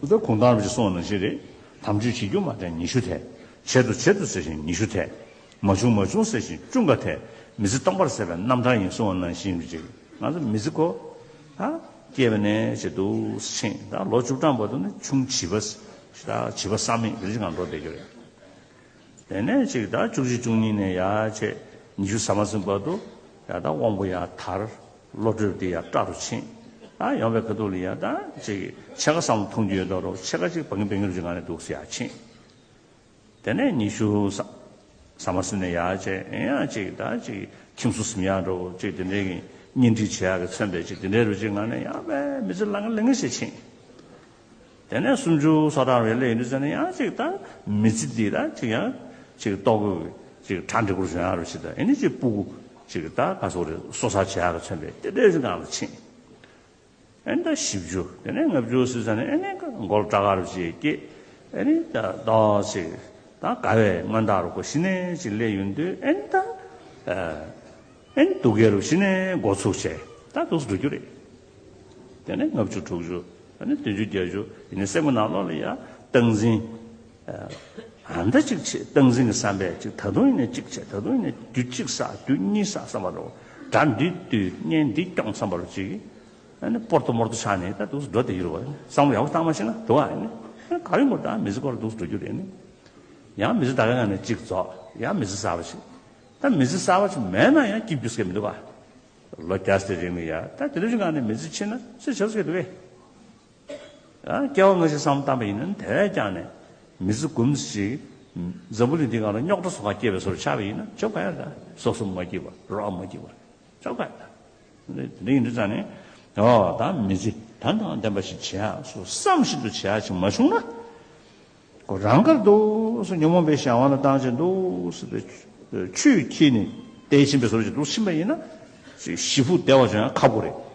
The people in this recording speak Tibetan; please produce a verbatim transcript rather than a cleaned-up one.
ད་གུང་ཐང་རུ་ཅིག་གསུངས་པ་ནང་བཞིན་རེད། དམ་ཆོས་བྱེད་རྒྱུ་མ་དྲན་ཉི་ཤུ་ཐལ། བྱེད་དོ་བྱེད་དོ་ཟེར་བཞིན་ཉི་ཤུ་ཐལ། མ་བྱུང་མ་བྱུང་ཟེར་བཞིན་ཅུང་ཁ་ཐལ། མི་ཚེ་སྟོང་པར་ཟད་པའི་རྣམ་གྲངས་ཡིན་གསུངས་པ་ནང་བཞིན་རུ་ཅིག་ང་ཚོ་མི་ཚེ་ཁོ་ད་སྐྱེས་པ་ནས་བྱེད་དུ་ཕྱིན་ད་ལོ་བཅུ་གྲངས་བར་དུ་ནི་ཆུང་བྱིས་པ་ད་བྱིས་པ་བསམ་མེད་རེ་ཅིག་ངང་འགྲོ་བསྡད་རྒྱུ་རེད། དེ་ནས་ཅིག་ད་བཅུ་གཅིག་བཅུ་གཉིས་ནས་ཡར་བྱས་ཉི་ཤུ་ཟ་མ་ཟིན་བར་དུ་ཡར་ད་དབང་པོ་ཡར་དར། བློ་གྲོས་དེ་ཡར་བཀྲ་རུ་ཕྱིན། ད་ཡོང་བའི་ཁ་ཐུག་ལ་ཡར་ད་ཅིག་ཕྱེད་ཀ་བསམ་བློ་ཐོངས་རྒྱུ་ཡོད་མདོག་རུ་ཕྱེད་ཀ་ཅིག་བང་གི་བང་གི་རུ་ཅིག་ངང་ནས་འདུག་སེ་ཡར་ཕྱིན། དེ་ནས་ཉི་ཤུ་ཟ་ཟ་མ་ཟིན་ནས་ཡར་བྱས་ཡང་ཅིག་ད་ཅིག་ཁྱིམ་སོ་ཟིན་ཡག་འགྲོ་ཅིག་དེ་འདྲའི་གི་གཉེན་སྒྲིག་བྱེད་ཡག་གི་མཚོན་པའི་ཅིག་དེ་འདྲའི་རུ་ཅིག་ངང་ནས་ཡང་བས་མི་ཚེ་ལང་ལང་ཞེས་ཕྱིན། དེ་ནས་སུམ་ཅུ་སོ་ཐར་བའི་སླེབས་ཡོང་དུས་ཙམ་ནས་ཡང་ཅིག་ད་མི་ཚེ་འདི་ལ་ཅིག་ཡང་ཅིག་ལྟོ་གོས་ཅིག་གྲ་འགྲིག་པོ་བྱུང་ཡག་རུ་ཞིག་དང་ཨེ་ནི་ཅིག་སྤུ་གུ་ཅིག་ད་ག་སོག་རེ་གསོ་ཚགས་བྱེད་ཡག་གི་མཚོན་པའི་དེ་འདྲའི་ཞིག་ནང་ལ་ཕྱིན། ཨེ་ནི་ད་བཞི་བཅུ་དེ་ནས་ལྔ་བཅུ་ཟེར་ཙམ་ནས་ཨེ་ནི་མགོ་ལ་སྐྲ་དཀར་རུ་ཅིག་སྐྱེས། ཨེ་ནི་ད་ཏོག་ཅིག་ད་དགའ་བའི་མངོན་རྟགས་རུ་ཁོ་གཞི་ནས་ཅིག་སླེབས་ཡོང་དུས་ཨེ་ནི་ད། ཨེ་ནི་སྡུག་སྐད་རུ་གཞི་ནས་འགོ་ཚུགས་བྱས་ད་འདུག་སེ་འགྲོ་རྒྱུ་རེད། དེ་ནས་ལྔ་བཅུ་དྲུག་ཅུ་ཨ་ནི་བདུན་ཅུ་བརྒྱད་ཅུ་ཡིན་ནའི་སེམས་ཀྱི་ནང་ལོགས་ལ་ཡ་སྟངས་འཛིན། ཨ་འདྲ་ཅིག་བྱེད་སྟངས་འཛིན་གྱི་བསམ་པས་ཅིག་ད་དུང་ཡིན་ནའི་གཅིག་བྱས་ད་དུང་ཡིན་ནའི་དུས་གཅིག་བསགས་དུས་གཉིས་བསགས་བསམ་པ་རུ་དགྲ་འདི་བཏུལ་གཉེན་འདི་སྐྱོང་བསམ་པ་རུ་ཅིག་ཨ་ནི་སྤོར་ཏོ་མོར་ཏོ་ཆགས་ནས་ད་འདུག་སེ་འགྲོ་བསྡད་ཀྱི་རེད་བ། བསམ་བློ་ཡག་པོ་བཏང་མ་ཤེས་ན་འདུག་བ་ཡིན་ནའི་ག་རེ་མོར་ད་མི་ཚེ་སྐོར་ལ་འདུག་སེ་འགྲོ་རྒྱུ་རེད་ནི། ཡང་མི་ཚེ་ད་ག་ང་ནས་གཅིག་རྫོགས་ཡང་མི་ཚེ་གསར་པ་ཞིག་ད་མི་ཚེ་གསར་པ་ཞིག་མེད་ན་ཡང་སྐྱིད་རྒྱུ་ཟེར་མི་འདུག་ག་ལོ་བརྒྱ་ཙམ་རིང་ལ་ཡ་ད་དེ་འདྲ་ཞིག་ངང་ནས་མི་ཚེ་ཕྱིན་ན་ཚེ་ཆགས་སུ་འདུག་གས། ཡང་སྐྱེ་བ་སྔ་ཕྱི་བསམ་བློ་བཏང་པ་ཡིན་ན་དེ་བས་ཀྱང་ནས་མི་ཚེ་འགུམ་ཞིག་འཛམ་བུ་གླིང་འདི་སྒང་ལ་རྙོག་དྲ་བཟོ་ག་སྐྱེས་པའི་བཟོ་འདྲ་ཆགས་པ་ཡིན་ན་ཆོག་ག་ཡ་ད་སོ་སོ་མ་སྐྱིད་པ་རོགས་མ་སྐྱིད་པ་ཆོག་ག་ཡ་ད། དེ་འདྲ་ཡིན་དུས་ཙང་ནས་ཨོ་ད་མི་ཚེ་ད་དང་ལྡན་པ་ཞིག་བྱེད་ཡག་སོ་བསམ་བཞིན་དུ་བྱེད་ཡག་ཅིག་མ་བྱུང་ན། ཁོ་རང་དགར་འདུག་སེ་ཉོན་མོངས་པའི་གཞན་དབང་ལ་བཏང་བྱས་འདུག་སེ་ཆུས་འཁྱིལ་ནས་བསྡད་ཕྱིན་པའི་བཟོ་འདྲ་ཅིག་འདུག་ཕྱིན་པ་ཡིན་ན་ཞེ་ཕུགས་བདེ་བ་བྱུང་ཡང་ཁག་པོ་རེད།